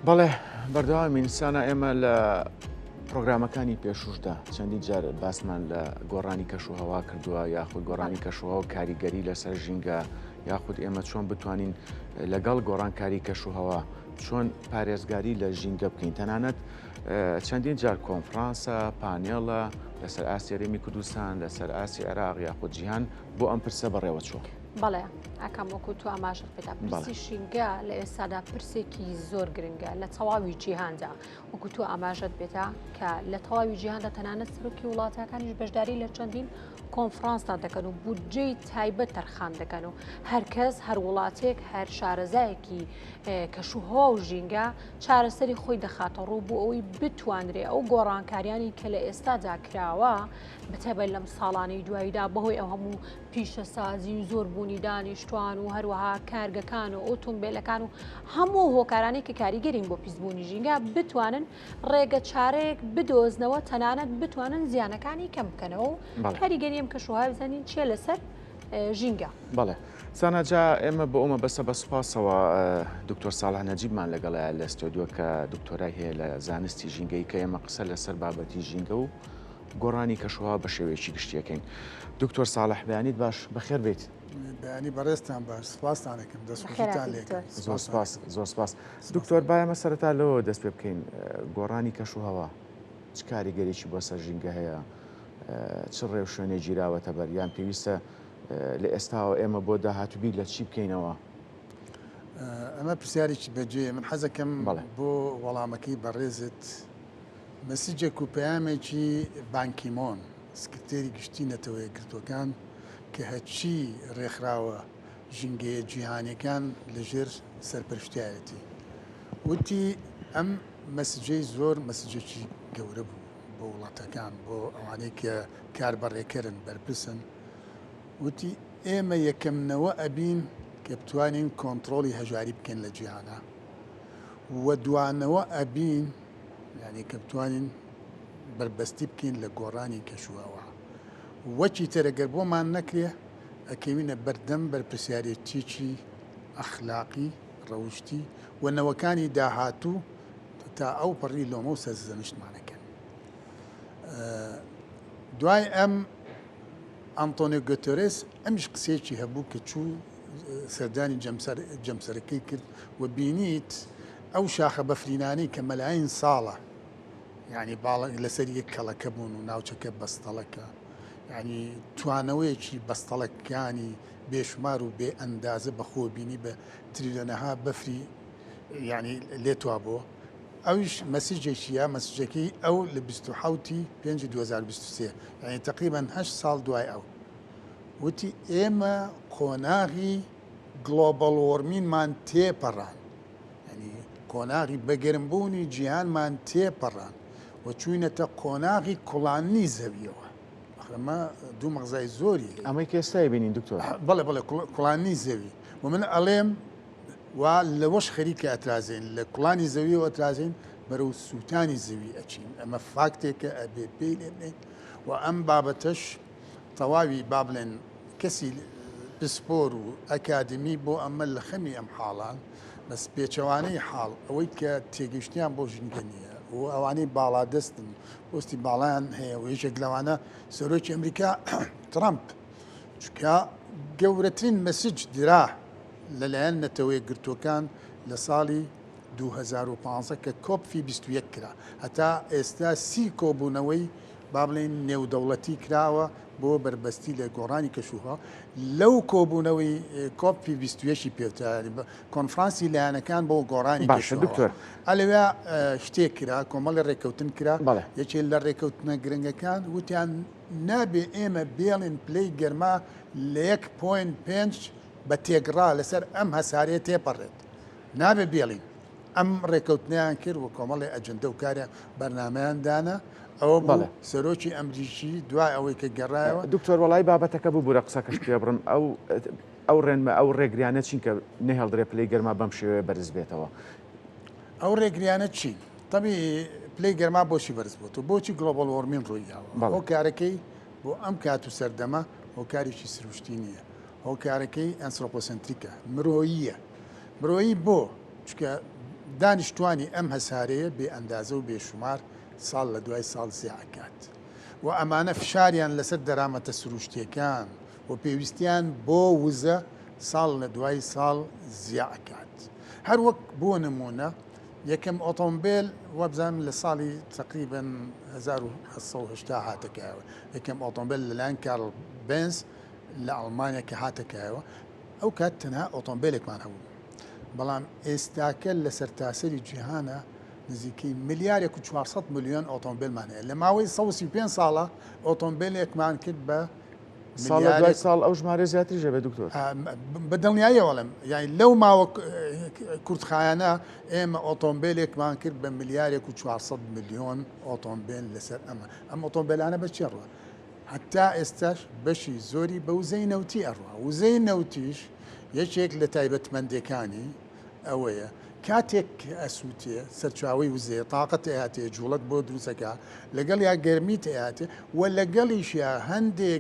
بەڵێ بەردەوامین سانا ئێمە لە پرۆگرامەکانی پێشوشدا چەندین جار باسمان لە گۆڕانی کەشوهەوا کردووە یاخود گۆڕانی کەشوهەوا کاریگەری لەسەر ژینگە یاخود ئێمە چۆن بتوانین لەگەڵ گۆڕانکاری کەشوهەوا چۆن پارێزگاری لە ژینگە بکەین تەنانەت چەندین جار کۆنفرانسە پانێڵە لەسەر ئاستی هەرێمی کوردستان لەسەر ئاستی عێراق یاخود جیهان بۆ ئەم پرسە بەڕێوە چووە. بەڵێ ئاکام وەکو تۆ ئاماژەت پێدا پرسی ژینگە لە ئێستادا پرسێکی زۆر گرنگە لە تەواوی جیهاندا وەکو تۆ ئاماژەت پێدا کە لە تەواوی جیهاندا تەنانەت سەرۆکی وڵاتەکانیش بەشداری لە چەندین کۆنفرانسدا دەکەن و بودجەی تایبەت تەرخان دەکەن و هەر کەس هەر وڵاتێک هەر شارەزایەکی کەشوهەوا و ژینگە چارەسەری خۆی دەخاتە ڕوو بۆ ئەوەی بتوانرێ ئەو گۆڕانکاریانی کە لە ئێستادا کراوە بەتایبەت لەم ساڵانەی دواییدا بەهۆی ئەو هەموو پیشەسازی و زۆربوونی دانیشتوان و هەروەها کارگەکان و ئۆتۆمبیلەکان و هەموو هۆکارانی کە کاریگەرین بۆ پیسبوونی ژینگە بتوانن ڕێگە چارەیەک بدۆزنەوە تەنانەت بتوانن زیانەکانی کەم بکەنەوە و کاریگەری ئەم کەشوهەوا بزانین چییە لەسەر ژینگە. بەڵێ سانا جا ئێمە بۆ ئەو مەبەستە بە سوپاسەوە دکتۆر ساڵح نەجیبمان لەگەڵایە لە ستۆدیۆ کە دکتۆرای هەیە لە زانستی ژینگەی کە ئێمە قسە لەسەر بابەتی ژینگە و گۆڕانی کەشوهەوا بە شێوەیەکی گشتی ئەکەین. دکتۆر ساڵح بەیانیت باش، بەخێر بێیت. بەیانی بەڕێزتان باش، سپاستان ئەکەم، دەستخۆشیتان لێ ئەکەم. زۆر سپاس، زۆر سپاس. دکتۆر با ئێمە سەرەتا لەوەوە دەست پێ بکەین، گۆڕانی کەشوهەوا چ کاریگەریی بۆ سەر ژینگە هەیە؟ چ ڕێوشوێنێک گیراوەتە بەر؟ یان پێویستە لە ئێستاوە ئێمە بۆ داهاتوو بیر لە چی بکەینەوە؟ ئەمە پرسیارێکی بەجێیە، من حەزەکەم بۆ وەڵامەکەی بەڕێزت مەسجێک و پەیامێکی بان کیمۆن، سکرتێری گشتی نەتەوە یەکگرتووەکان کە هەرچی رێکخراوە ژینگەیە جیهانیەکان لە ژێر سەرپەرشتیایەتی وتی ئەم مەسجەی زۆر مەسجێکی گەورە بوو بۆ وڵاتەکان بۆ ئەوانەی کە کاربەڕێکەرن بەرپرسن وتی ئێمە یەکەم نەوە ئەبین کە بتوانین کۆنتڕۆڵی هەژاری بکەین لە جیهانا و دوانەوە ئەبین یانی کە بتوانین بەربەستی بکەین لە گۆڕانی کەشوهەوا. وەکی تر گەر بۆمان نەکرێ ئەکەوینە بەردەم بەرپرسیارێتیەکی ئەخلاقی، ڕەوشتی و نەوەکانی داهاتوو تا ئەو پەڕی لۆمە و سەرزەنشتمان ئەکەن. دوای ئەم ئەنتۆنیۆ گۆتێرێس ئەمیش قسەیەکی هەبوو کە چوو سەردانی جەمسەرەکەی کرد و بینیت ئەو شاخە بەفرینانەی کە مەلاین ساڵە یعنی باڵ لەسەر یەک کەڵەکە بوون و ناوچەکە بەستەڵەکە یعنی توانەوەیەکی بەستەڵەکانی بێشمار و بێ ئەندازە بەخۆ بینی بە تریلیۆنەها بەفری یعنی لێتوا بۆ ئەویش مەسیجێکی یا مەسجەکەی ئەو لە 27 5 2023 یعنی تقریبا 8 ساڵ دوای ئەو وتی ئێمە قۆناغی global warming مان تێپەڕاند، یانی قۆناغی بەگەرمبوونی جیهانمان تێپەڕاند و چووینەتە قۆناغی کوڵاندنی زەوییەوە. ئەمە دوو مەغزای زۆری هەیە. ئەمەی کە ئێستا ئەیبینین دکتۆر. بەڵێ بەڵێ کوڵاندنی زەوی و من ئەڵێم وا لەوەش خەریکە ئەترازێین، لە کوڵانی زەویەوە ئەترازێین بەرەو سووتانی زەوی ئەچین. ئەمە فاکتێکە ئەبێ پێی لێ بنێین و ئەم بابەتەش تەواوی با بڵێن کەسی پسپۆر و ئەکادمی بۆ ئەمە لە خەمی ئەم حاڵان، بەس پێچەوانەی حاڵ ئەوەی کە تێگەیشتنیان بۆ ژینگە نییە و ئەوانەی باڵادەستن پۆستی باڵایان هەیە و یەکێک لەوانە سەرۆکی ئەمریکا ترەمپ چونکە گەورەترین message درا لەلایەن نەتەوە یەکگرتووەکان لە ساڵی 2015 کە COP ی 21 کرا هەتا ئێستا سی کۆبوونەوەی با بڵێین نێودەوڵەتی کراوە بۆ بەربەستی لە گۆڕانی کەشوهەوا لەو کۆبوونەوەی COP ی 21 پێوترا کۆنفرانسی لایەنەکان بۆ گۆڕانی باشە دکتۆر ئەلەوێ شتێک کرا کۆمەڵی ڕێککەوتن کرا یەکێ لە ڕێککەوتنە گرنگەکان وتیان نابێ ئێمە بێڵین پلەی گەرما لە یەک point پێنج بە تێگڕا لەسەر ئەم هەسارەیە تێپەڕێت نابێ بێڵین ئەم ڕێکەوتنەیان کرد و کۆمەڵی ئەجندە و کاریان بەرنامەیان دانا ئەوە بوو سەرۆکی ئەمریکی دوای ئەوەی کە گەڕایەوە. دکتۆر وەڵای بابەتەکە ببورە قسەکەشت پێ بڕم ئەو ئەو ڕێنمە ئەو ڕێگریانە چین کە نەهێڵدرێ پلەی گەرما بەم شێوەیە بەرز بێتەوە؟ ئەو ڕێگریانە چین؟ تەبیعی پلەی گەرما بۆچی بەرز بۆتەوە؟ بۆچی global warming ڕووی داوە؟ هۆکارەکەی بۆ ئەم کات و سەردەمە هۆکارێکی سروشتی نییە هۆکارەکەی anthropocentric ە مرۆییە مرۆیی بۆ؟ چونکە دانیشتوانی ئەم هەسارەیە بێ ئەندازە و بێشومار ساڵ لە دوای ساڵ زیا ئەکات و ئەمانە فشاریان لەسەر دەرامەتە سروشتیەکان و پێویستیان بۆ وزە ساڵ لە دوای ساڵ زیا ئەکات. هەر وەک بۆ نموونە یەکەم ئۆتۆمبێل وابزانم لە ساڵی تەقریبەن 1880 هاتە کایەوە، یەکەم ئۆتۆمبێل لەلایەن کارل بێنز لە ئەڵمانیا کە هاتە کایەوە ئەو کات تەنها ئۆتۆمبێلێکمان هەبوو، بەڵام ئێستاکە لە سەرتاسەری جیهانە نزیکەی ملیارێک و 400 ملیۆن ئۆتۆمبێلمان هەیە. لە ماوەی 135 ساڵە ئۆتۆمبێلێکمان کرد بە ساڵ لە دوای ساڵ ئەو ژمارە زیاتریش دەبێت دکتۆر. بە دڵنیاییەوە ئەڵێم یانی لەو ماوە کورتخایەنە ئێمە ئۆتۆمبێلێکمان کرد بە ملیارێک و 400 ملیۆن ئۆتۆمبێل لەسەر ئەمە. ئەم ئۆتۆمبێلانە بە چێ ڕوە؟ هەتا ئێستاش بەشی زۆری بە وزەی نەوتی ئەڕوا. وزەی نەوتیش یەکێک لە تایبەتمەندێکانی ئەوەیە کاتێک کە ئەسووتێ سەرچاوەی وزەیە، تاقەت ئەیاتێ، جووڵەت بۆ دروست ئەکا، لەگەڵیا گەرمیت ئەیاتێ و لەگەڵیشیا هەندێ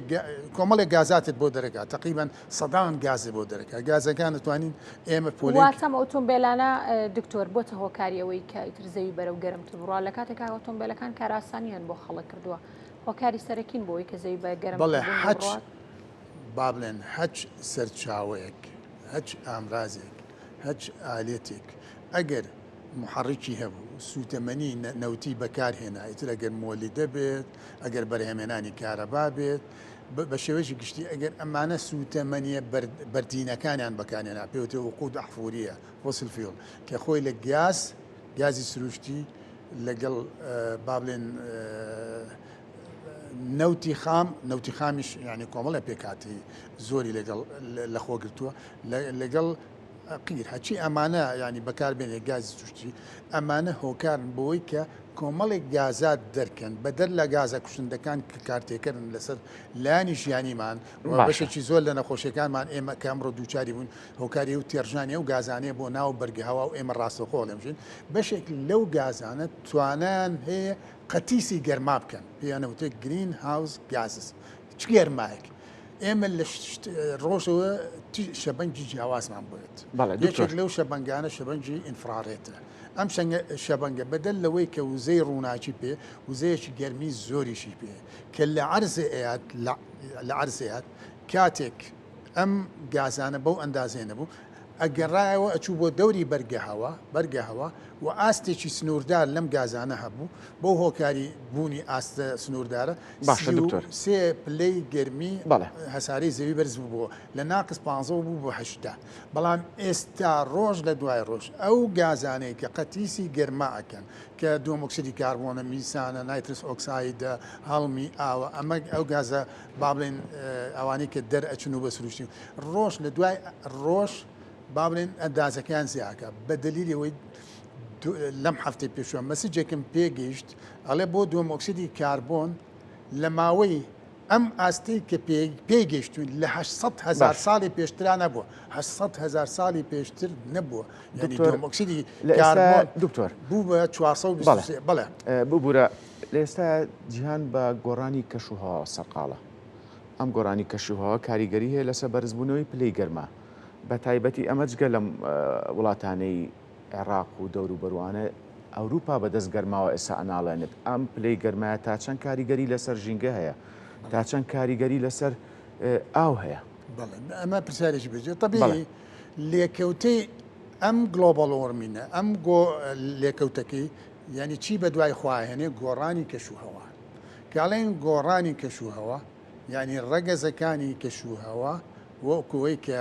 کۆمەڵێک گازاتت بۆ دەرەکا، تەقریبەن سەدان گازت بۆ دەرەکا. گازەکان ئەتوانین ئێمە پۆلێن واتە ئەم ئۆتۆمبێلانە دکتۆر بۆتە هۆکاری ئەوەی کە ئیتر زەوی بەرەو گەرمتر بڕوا لە کاتێکا ئۆتۆمبێلەکان کارئاسانیان بۆ خەڵک کردووە هۆکاری سەرەکین بۆ ئەوەی کە زەوی بە گەرمتر بەڵێ بوون هەچ بڕوات؟ با بڵێن هەچ سەرچاوەیەک هەچ ئامرازێک هەچ ئالێتێک ئەگەر محەڕیکی هەبوو سووتەمەنی نەوتی بەکار هێنا ئیتر ئەگەر مۆلیدە بێت ئەگەر بەرهەمێنانی کارەبا بێت بە شێوەیەکی گشتی ئەگەر ئەمانە سووتەمەنیە بەردینەکانیان بەکارهێنا پێوتێ وقود ئەحفوریە fossil fuel کە خۆی لە گاز گازی سروشتی لەگەڵ با بڵێن نەوتی خام نەوتی خامیش یعنی کۆمەڵە پێکاتی زۆری لەگەڵ لەخۆ گرتووە لەگەڵ قیر هەچی ئەمانە ینی بەکاربێنێ گازی سروشتی ئەمانە هۆکارن بۆی کە کۆمەڵێک گازات دەرکەن بەدەر لە گازە کوشندەکان کە کارتێکەرن لەسەر لایەنی ژیانیمان و بەشێکی زۆر لە نەخۆشیەکانمان ئێمە کە ئەمڕۆ دووچاری بوون هۆکاری و تێڕژانی ئەو گازانەیە بۆ ناو بەرگە هەوا و ئێمە ڕاستەوخۆ لەمژین بەشێک لەو گازانە توانایان هەیە قەتیسی گەرما بکەن پێیان ئەوترێت greenhouse gases چ گەرمایەک ئێمە لە ڕۆژەوە شەبەنگی جیاوازمان بێت یەکێک لەو شەبەنگانە شەبەنگی infrared ە ئەم شەبەنگە بەدەر لەوەی کە وزەی ڕووناکی پێ وزەیەکی گەرمی زۆریشی پێ کە لە عەرزێ ئەیات لە عەرزێات کاتێک ئەم گازانە بەو ئەندازەیە نەبوو، ئەگەڕایەوە ئەچوو بۆ دەوری بەرگە هەوا، بەرگە هەوا، و ئاستێکی سنووردار لەم گازانە هەبوو، بەو هۆکاری بوونی ئاستە سنووردارە، باشە دکتۆر. 33 پلەی گەرمی بەڵێ. هەسارەی زەوی بەرز بووبووە، لە ناقس پانزەوە بوو بۆ 80. بەڵام ئێستا ڕۆژ لە دوای ڕۆژ ئەو گازانەی کە قەتیسی گەرما ئەکەن، کە دووەمئۆکسیدی کاربۆنە، میسانە، نایترس ئۆکسایدە، هەڵمی ئاوە، ئەمە ئەو گازە با بڵێن ئەوانەی کە دەرئەچن و بە سروشتی ڕۆژ لە دوای ڕۆژ با بڵێن ئەندازەکەیان زیاکە بە دلیلی ئەوەی لەم هەفتەی پێشوە مەسجێکم پێگەیشت ئەڵێ بۆ دووەم ئۆکسیدی کاربۆن لە ماوەی ئەم ئاستەی کە پێی گەیشتوین لە 800 هزار ساڵی پێشترا نەبووە 800 هزار ساڵی پێشتر نەبووە یعنی دووەم ئۆکسیدی کاربۆن دکتۆر بوو بە 423 بەڵێ ببورە لە ئێستا جیهان بە گۆڕانی کەشوهەواوە سەرقاڵە. ئەم گۆڕانی کەشوهەوا کاریگەری هەیە لەسەر بەرزبوونەوەی پلەی گەرما، بە تایبەتی ئەمە جگە لەم وڵاتانەی عێراق و دەوروبەروانە، ئەوروپا بەدەست گەرماوە ئێستا ئەناڵێنێت. ئەم پلەی گەرمایە تا چەند کاریگەری لەسەر ژینگە هەیە؟ تا چەند کاریگەری لەسەر ئاو هەیە؟ بەڵێ ئەمە پرسیارێکی بەجێ. تەبیعی لێکەوتەی ئەم global warming ە، ئەم لێکەوتەکەی یانی چی بەدوای خوا هێنێ گۆڕانی کەش و هەوا کە ئەڵێن گۆڕانی کەش و هەوا یانی ڕەگەزەکانی کەش و هەوا وەکو ئەوەی کە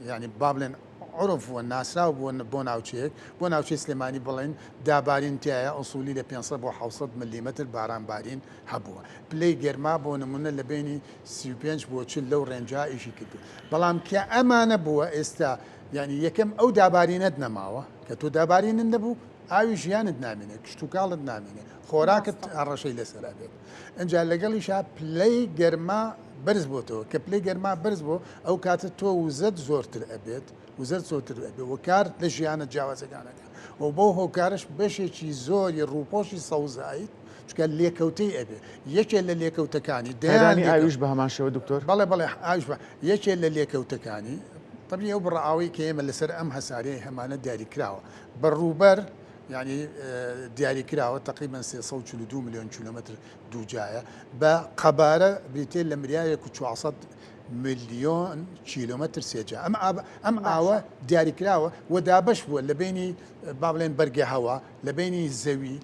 یانی با بڵێن عرف و ناسراو بوون بۆ ناوچەیەک بۆ ناوچەی سلێمانی بڵێن دابارین تایە ئوسولی لە 500 بۆ 600 ملیمەتر باران بارین هەبووە پلەی گەرما بۆ نمونە لە بینی 35 بۆ 40 لەو range ا ئیشی کردو بەڵام کە ئەمانە بووە ئێستا یعنی یەکەم ئەو دابارینەت نەماوە کە تۆ دابارینت نەبوو ئاوی ژیانت نامێنێ، کشتوکاڵت نامێنێ، خۆراکت هەڕەشەی لەسەر ئەبێت. ئینجا لەگەڵیشا پلەی گەرما بەرز بۆتەوە، کە پلەی گەرما بەرز بۆ ئەو کاتە تۆ وزەت زۆرتر ئەبێت، وزەت زۆرتر ئەبێت و کار لە ژیانە جیاوازەکان ئەکات و بەو هۆکارەش بەشێکی زۆری ڕووپۆشی سەوزاییت چونکە لێکەوتەی ئەبێ یەکێ لە لێکەوتەکانی دەیان قەیرانی ئاویش بە هەمان شێوە دکتۆر؟ بەڵێ بەڵێ ئاویش بە یەکێ لە لێکەوتەکانی تەبیعی ئەو بڕە ئاوەی کە ئێمە لەسەر ئەم هەسارەیە هەمانە دیاریکراوە بە ڕووبەر. یعنی دیاری کراوە تقریبا 342 ملیۆن کیلومتر دووجایە بە قەبارە بریتە لە ملیارێک و 400 ملیۆن کیلومتر سێجا ئەم ئەم ئاوە دیاریکراوە و دابەش بووە لە بینی با بڵێن بەرگە هەوا لە بینی زەوی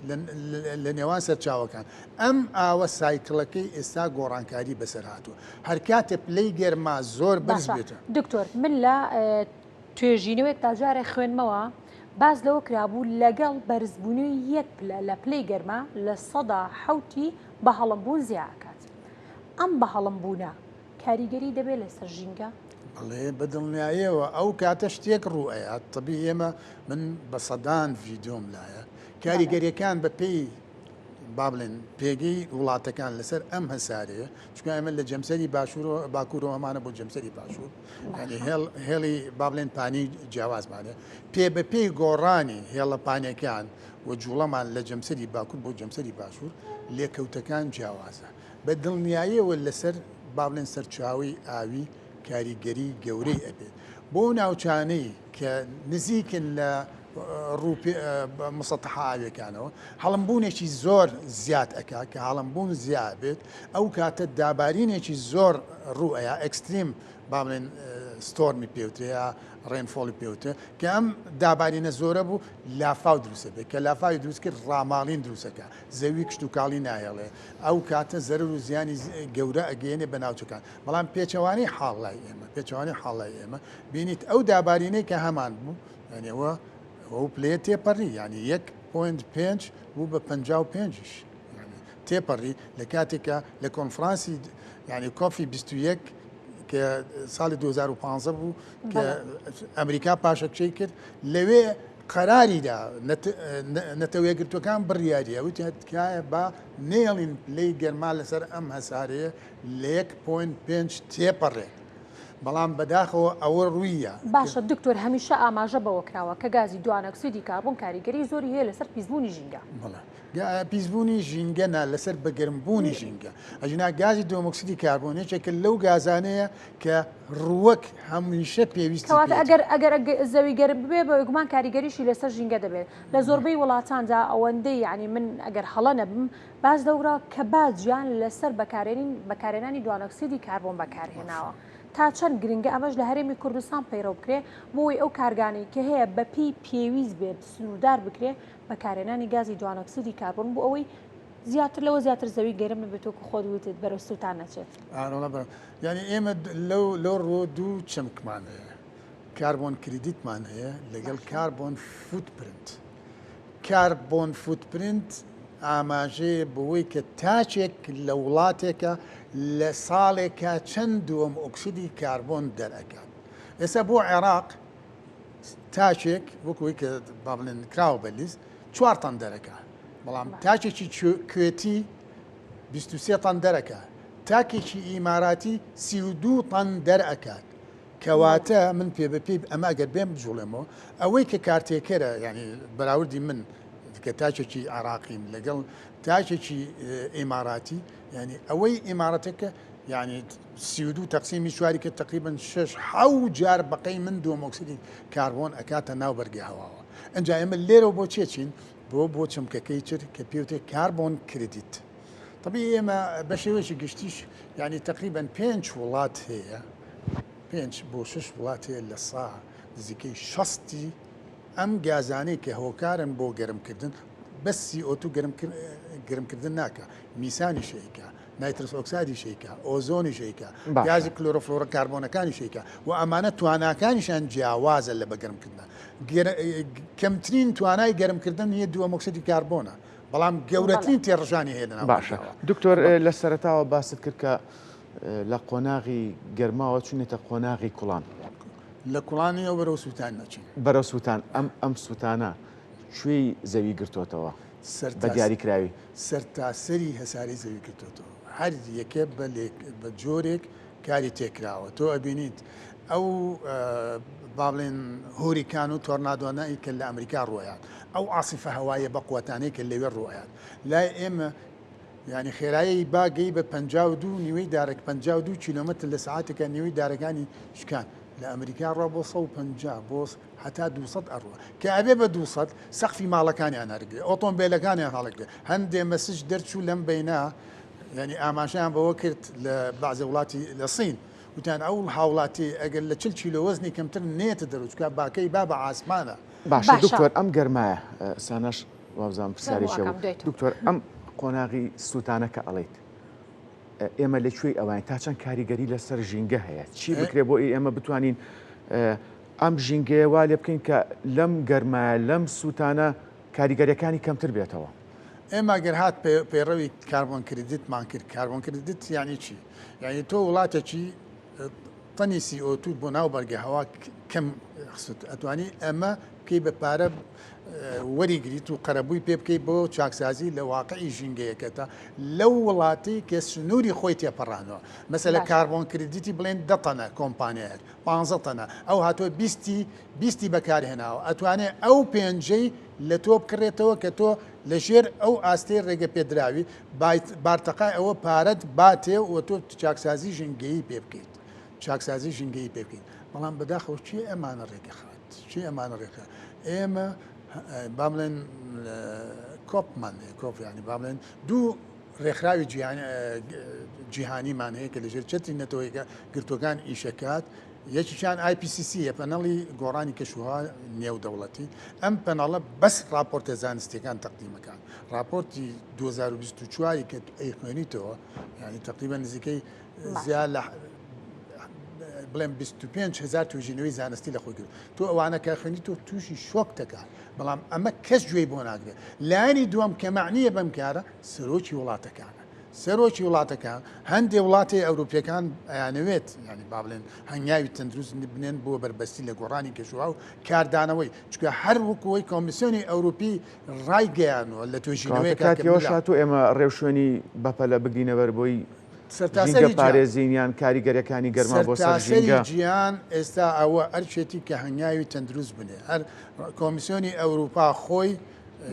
لە نێوان سەرچاوەکان ئەم ئاوە cycle ەکەی ئێستا گۆڕانکاری بەسەر هاتووە هەرکاتێ پلەی گەرما زۆر بەرز بێتە. دکتۆر من لە توێژینەوەیەکدا جارێ خوێندمەوە باس لەوە کرابوو لەگەڵ بەرزبوونەوەی یەک پلە لە پلەی گەرما 7% بە هەڵمبوون زیا ئەکات ئەم بە هەڵمبوونە کاریگەری دەبێت لەسەر ژینگە؟ بەڵێ بە دڵنیایەوە ئەو کاتە شتێک ڕوو ئەیات تەبی ئێمە من بە سەدان ڤیدۆم لایە کاریگەریەکان بە پێی با بڵێن پێگەی وڵاتەکان لەسەر ئەم هەسارەیە چونکە ئێمە لە جەمسەری باشوور باکوورەوە ئەمانە بۆ جەمسەری باشوور یعنی هێڵ هێڵی با بڵێن پانی جیاوازمانە پێ بە پێی گۆڕانی هێڵە پانیەکان و جوڵەمان لە جەمسەری باکوور بۆ جەمسەری باشوور لێکەوتەکان جیاوازە بە دڵنیاییەوە لەسەر با بڵێن سەرچاوەی ئاوی کاریگەری گەورەی ئەبێت بۆ ناوچانەی کە نزیکن لە مسەتحە ئاویەکانەوە هەڵمبوونێکی زۆر زیاد ئەکا کە هەڵمبوون زیاد بێت ئەو کاتە دابارینێکی زۆر ڕوو ئەیا extreme با بڵێن storm ی پێوترێ یا rainfall ی پێوترێ کە ئەم دابارینە زۆرە بوو لافاو دروستە بێت کە لافاوی دروست کرد ڕاماڵین دروستەکە زەوی کشتوکاڵی ناهێڵێ ئەو کاتە زەرەر و زیانی گەورە ئەگەیەنێ بە ناوچەکان بەڵام پێچەوانەی حاڵ لای ئێمە پێچەوانەی حاڵ لای ئێمە بینیت ئەو دابارینەی کە هەمان بوو یعنی ئەوە ئەو پلەیە تێپەڕی یعنی یەک point پێنج بوو بە 55یش تێپەڕی لە کاتێکە لە کۆنفرانسی یعنی COP ی 21 کە ساڵی 2015 بوو کە ئەمریکا پاشەکشەی کرد لەوێ قەراری دا نەتەوە یەکگرتووەکان بڕیاریە وتیان تکایە با نێڵین پلەی گەرما لەسەر ئەم هەسارەیە لە یەک point پێنج تێپەڕێت بەڵام بەداخەوە ئەوە ڕوویە. باشە دکتۆر هەمیشە ئاماژە بەوە کراوە کە گازی دوانۆکسیدی کاربۆن کاریگەری زۆری هەیە لەسەر پیسبوونی ژینگە. بەڵێ پیسبوونی ژینگە نا لەسەر بەگەرمبوونی ژینگە ئەگینا گازی دووەمۆکسیدی کاربۆن یەکێکە لەو گازانەیە کە ڕووەک هەمیشە پێویستی کەواتە ئەگەر ئەگەر زەوی گەرم ببێ بێگومان کاریگەریشی لەسەر ژینگە دەبێت لە زۆربەی وڵاتاندا ئەوەندەی یعنی من ئەگەر هەڵە نەبم باس لەورا کە باجیان لەسەر بەکارێنین بەکارێنانی دوانۆکسیدی کاربۆن بەکارهێناوە تا چەند گرنگە ئەمەش لە هەرێمی کوردستان پەیڕەو بکرێ بۆی ئەو کارگانەی کە هەیە بەپێی پێویست بێت سنووردار بکرێ بەکارهێنانی گازی دوانۆکسیدی کاربۆن بۆ ئەوەی زیاتر لەوە زیاتر زەوی گەرم نەبێت وەکو خۆت وتت بەرەو سووتان نەچێت. ئارۆڵا بەرەو یعنی ئێمە لەو لەو ڕووە دوو چەمکمان هەیە carbon credit مان هەیە لەگەڵ carbon footprint carbon footprint ئاماژەیە بەوەی کە تاکێک لە وڵاتێکە لە ساڵێکا چەند دووەم ئۆکسیدی کاربۆن دەرئەکات ئێستا بۆ عێراق تاکێک وەکوی کە با بڵێن کراوە بە لیست چوار تەن دەرەکە بەڵام تاکێکی کوێتی 23 تەن دەرەکە تاکێکی ئیماراتی 32 تەن دەرئەکات کەواتە من پێ بە پێی ئەمە ئەگەر بێم بجوڵێمەوە ئەوەی کە کارتێکەرە یعنی بەراوردی من کە تاکێکی عراقیم لەگەڵ تاکێکی ئیماراتی یعنی ئەوەی ئیمارەتەکە یعنی 32 تەقسیمی چواری کە تقریبا شش حەو جار بەقەی من دووەمۆکسیدی کاربۆن ئەکاتە ناو بەرگی هەواوە ئەجا ئێمە لێرەوە بۆ چێ چین بۆ بۆ چەمکەکەی تر کە پێوتێ carbon credit طبیعی ئێمە بە شێوەیەکی گشتیش یعنی تقریبا پێنج وڵات هەیە پێنج بۆ شش وڵات هەیە لە سا نزیکەی شەستی ئەم گازانەی کە هۆکارن بۆ گەرمکردن بەس CO2 گەرمکردن ناکە میسانی شەیکە nitrous oxide ی شەیکە ئۆزۆنی شەیکە گازی کلۆرۆفلۆرە کاربۆنەکانی شەیکە و ئەمانە تواناکانیشان جیاوازە لە بەگەرمکردە کەمترین توانای گەرمکردن هەیە دووەمۆکسیدی کاربۆنە بەڵام گەورەترین تێڕژانی هەیە لەناو باشە دکتۆر لە سەرەتاوە باست کرد کە لە قۆناغی گەرماوە چونێتە قۆناغی کوڵان. لە کوڵانیەوە بەرەو سووتان نەچین. بەرەو سووتان ئەم ئەم سووتانە کوێی زەوی گرتۆتەوە بە دیاری کراوی؟ سەرتاسەری هەسارەی زەوی گرتۆتەوە هەر یەکە بە لێک بە جۆرێک کاری تێکراوە تۆ ئەبینیت ئەو با بڵێن hurricane و تۆرنادۆنەی کە لە ئەمریکا ڕوویات ئەو عاسفە هەوایە بە قوتانەی کە لەوێ ڕوویات لای ئێمە یعنی خێرایی با گەی بە 52 نیوەی دارەک 52 کیلۆمەتر لە سعاتێکە نیوەی دارەکانی شکان. لە ئەمریکا ڕا بۆ 150 بۆ هەتا 200 ئەڕوا کە ئەبێ بە 200 سەقفی ماڵەکانیان هەرگێ ئۆتۆمبیلەکانیان هەڵگرێ هەندێ message دەرچوو لەم بەینا یعنی ئاماژەیان بەوە کرد لە بەعزە وڵاتی لە سین وتیان ئەو هاوڵاتی ئەگەر لە 40 کیلۆ وەزنی کەمتر نێتە دەرو چکا باکەی با بە عاسمانە. باشە دکتۆر ئەم گەرمایە ساناش وابزانم پرسیارێکی هەبوو دکتۆر ئەم قۆناغی سووتانە کە ئەڵێیت ئێمە لە کوێی ئەوین تا چەند کاریگەری لەسەر ژینگە هەیە چی بکرێ بۆ ئێمە بتوانین ئەم ژینگەیە وا لێ بکەین کە لەم گەرمایە لەم سووتانە کاریگەریەکانی کەمتر بێتەوە. ئێمە گەر هات پەیڕەوی carbon credit مان کرد carbon credit یعنی چی؟ یعنی تۆ وڵاتێکی تەنی CO2 ت بۆ ناو بەرگە هەوا کەم خست ئەتوانی ئەمە بکەی بە پارە وەریگریت و قەرەبووی پێ بکەیت بۆ چاکسازی لە واقعی ژینگەیەکەتە لەو وڵاتی کە سنووری خۆی تێپەڕانەوە مەسەلە carbon credit ی بڵێن دە تەنە کۆمپانیایەک پ تەنە ئەو هاتووە بیستی بیستی بەکارهێناوە ئەتوانێ ئەو پێنجەی لە تۆ بکڕێتەوە کە تۆ لەژێر ئەو ئاستەی ڕێگە پێدراوی بارتەقای ئەوە پارەت باتێ و تۆ چاکسازی ژینگەیی پێ بکەیت چاکسازی ژینگەیی پێ بکەیت بەڵام بەداخەوە کێ ئەمانە ڕێگەخات کێ ئەمانە ڕێکخات ئێمە با بڵێن COP مان هەیە COP ینی با بڵێن دوو ڕێکخراوی جیهانیمان هەیە کە لەژێر چەتری نەتەوەیەکە گرتوەکان ئیشەکات یەکێکیان IPCC یە پەنەڵی گۆڕانی کەشوهەوا نێودەوڵەتی، ئەم پەنەڵە بەس ڕاپۆرتە زانستیەکان تەقدیمەکان، ڕاپۆرتی 2024 کە ئەیخوێنیتەوە یعنی تقریبا نزیکەی زیاد لە بڵێم 25 هزار توێژینەوەی زانستی لە خۆی کرد تۆ ئەوانە کە خوێنی تۆ تووشی شۆک دەکات بەڵام ئەمە کەس گوێی بۆ ناگرێت لایەنی دووەم کە معنیە بەم کارە سەرۆکی وڵاتەکانە سەرۆکی وڵاتەکان، هەندێ وڵاتی ئەوروپیەکان ئەیانەوێت یانی با بڵێن هەنگاوی تەندروست بنێن بۆ بەربەستی لە گۆڕانی کەشوهەوا و کاردانەوەی، چونکە هەر وەکو ئەوەی کۆمیسیۆنی ئەوروپی ڕایگەیانوە لە کەواتە توێژینەوەیەکا کە کاتی ئەوەش ملا هاتووە ئێمە ڕێوشوێنی بەپەلە بگرینە بەر بۆی ژینگە سەرتاسەری جیهان. پارێزین یان کاریگەریەکانی گەرما بۆ سەر سەرتاسەری ژینگە. جیهان ئێستا ئەوە ئەرکێتی کە هەنگاوی تەندروست بنێ، هەر کۆمیسیۆنی ئەوروپا خۆی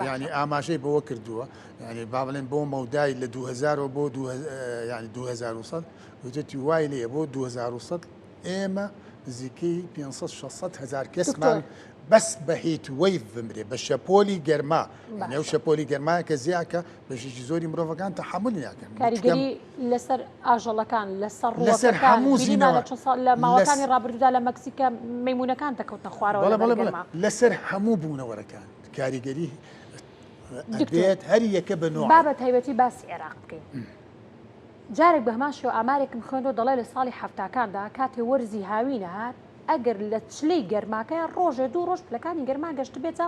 یانی ئاماژەی بەوە کردووە یانی با بڵێن بۆ مەودای لە 2000 بۆ یانی 2100 وتێتی وای لێ بۆ 2100 ئێمە نزیکەی 500 600 هزار کەسمان بەس بە heat wave بمرێ بە شەپۆلی گەرما نێو شەپۆلی گەرما کە زیاکە بەشێکی زۆری مرۆڤەکان تەحمل ناکەن کاریگەری لەسەر ئاژەڵەکان لەسەر لەسەر هەموو زیینەوە لە ماوەکانی ڕابردوودا لە مەکسیکە مەمونونەکان دەکەوتنە خوارەوە لەسەر هەموو بوونەوەرەکان کاریگەری ئەبێت هەر یەکە بە نۆع. با بە تایبەتی باسی عێراق بکەین. جارێک بە هەمان شێوە ئامارێکم خوێندەوە دەڵێ لە ساڵی حەفتاکاندا کاتێ وەرزی هاوینە هات ئەگەر لە چلەی گەرماکەیان ڕۆژێ دوو ڕۆژ پلەکانی گەرما گەشتبێتە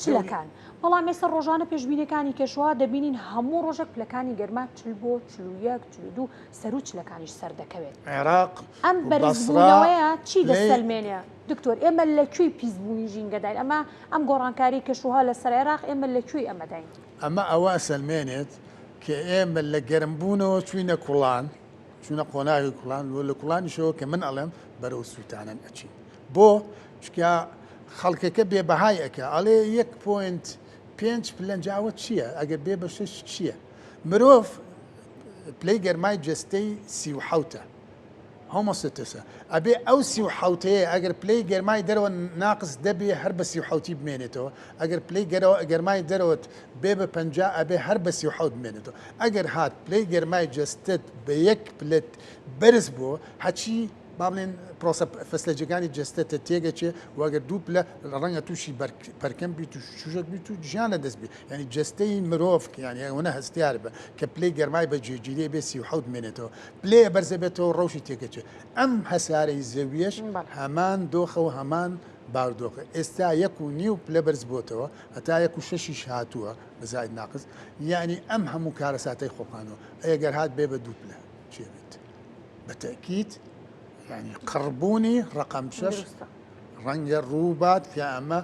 چلەکان بەڵام ئێستا ڕۆژانە پێشبینەکانی کەشوها دەبینین هەموو ڕۆژێک پلەکانی گەرما چل بۆ 41 42 سەرو چلەکانیش سەر دەکەوێت عێراق ئەم بەرزبوونەوەیە چی دەسەلمێنێ دکتۆر ئێمە لە کوێی پیسبوونی ژینگەداین؟ ئەمە ئەم گۆڕانکاری کەشوهەوا لەسەر عێراق ئێمە لە کوێی ئەمەداین؟ ئەمە ئەوە ئەسەلمێنێت کە ئێمە لە گەرمبوونەوە چووینە کوڵان، چوونە قۆناغی کوڵان و لە کوڵانیشەوە کە من ئەڵێم بەرەو سووتانن ئەچین. بۆ؟ چونکە خەڵکەکە بێ بەهای ئەکا ئەڵێ یەک point پێنج پلە جا ئەوە چییە؟ ئەگەر بێ بە شەش چییە؟ مرۆڤ پلەی گەرمای جەستەی 37ە. homeostasis ە ئەبێ ئەو 37ەیە ئەگەر پلەی گەرمای دەرەوە ناقس دە بێ هەر بە 37 بمێنێتەوە ئەگەر پلەی گەرەوە گەرمای دەرەوەت بێ بە 50 ئەبێ هەر بە 37 بمێنێتەوە ئەگەر هات پلەی گەرمای جەستەت بە یەک پلەت بەرز بووە هەچی با بڵێن پرۆسە فسلەجەکانی جەستەتە تێگەچێ و ئەگەر دوو پلە ڕەنگە تووشی پەرکەم بیت و شوشەک بیت و ژیان لە دەست بی یعنی جەستەی مرۆڤ یعنی ئەوەنە هەستیار بە کە پلەی گەرمای بە جێگیری بێ 37 بمێنێتەوە پلەیە بەرزەبێتەوە ڕەوشی تێکەچێ ئەم هەسارەی زەویەش هەمان دۆخە و هەمان باردۆخە ئێستا یەک و نیو پلە بەرز بۆتەوە هەتا یەک و شەشیش هاتووە بە زائد ناقس یعنی ئەم هەموو کارەساتەی خۆقانەوە ئەگەر هات بێ بە دوو پلە چێ بێت بە تەئکید یعنی قڕبوونی ڕقم شەش ڕەنگە ڕووبات کە ئەمە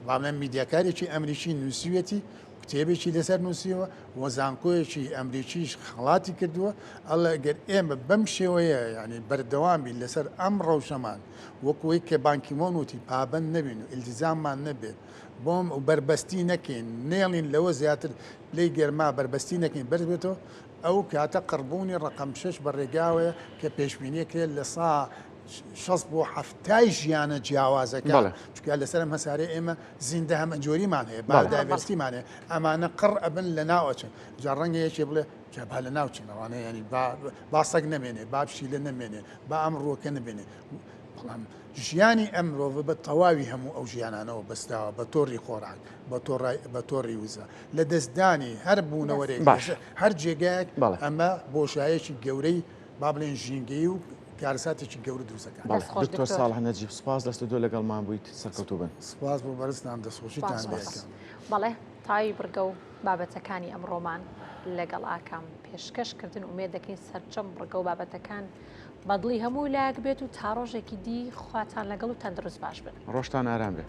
باڵێن میدیاکارێکی ئەمریکی نووسیوێتی کتێبێکی لەسەر نووسیوە و زانکۆیەکی ئەمریکیش خەڵاتی کردووە ئەڵێ گەر ئێمە بەم شێوەیە یعنی بەردەوام بین لەسەر ئەم ڕەوشەمان وەکوەی کە بانکیمۆن وتی پابند نەبین و ئیلتیزاممان نەبێت بۆم و بەربەستی نەکەین نێڵین لەوە زیاتر پلەی گەرما بەربەستی نەکەین بەرز بێتەوە ئەو کاتە قڕبوونی ڕەقەم شەش بە ڕێگاوەیە کە پێشبینیەکرێت لە سا. 60 بۆ حەفتای ژیانە جیاوازەکان چونکە لەسەر ئەم هەسارەی ئێمە زیندە هەمەجۆریمان هەیە biodiversity مان هەیە ئەمانە قڕ ئەبن لە ناو ئەچن جا ڕەنگە یەکێ بڵێ جا با لە ناو چن ئەوانە ینی با با سەگ نەمێنێ با پشیلە نەمێنێ با ئەم ڕووەکە نەبێنێ بەڵام ژیانی ئەم مرۆڤە بە تەواوی هەموو ئەو ژیانانەوە بەستراوە بە تۆڕی خۆراک بە تۆڕای بە تۆڕی وزە لە دەستدانی هەر بوونەوەرێک باش. هەر جێگایەک بەڵێ. ئەمە بۆشایەکی گەورەی با بڵێن ژینگەیی و کارەساتێکی گەورە دروست دەکات. بەڵێ دەست خۆش دکتۆر دکتۆر. ساڵح نەجیب سوپاس لە ستۆدیۆ لەگەڵمان بوویت سەرکەوتوو بن. سپاس بۆ بەرزتان دەستخۆشیتان سپاس لێ خۆش. ئەکەم. بەڵێ تەواوی بڕگە و بابەتەکانی ئەمڕۆمان لەگەڵ ئاکام پێشکەش کردن ئومێد دەکەین سەرجەم بڕگە و بابەتەکان بەدڵی هەموو لایەک بێت و تا ڕۆژێکی دی خواتان لەگەڵ و تەندروست باش بن. ڕۆژتان ئارام بێ.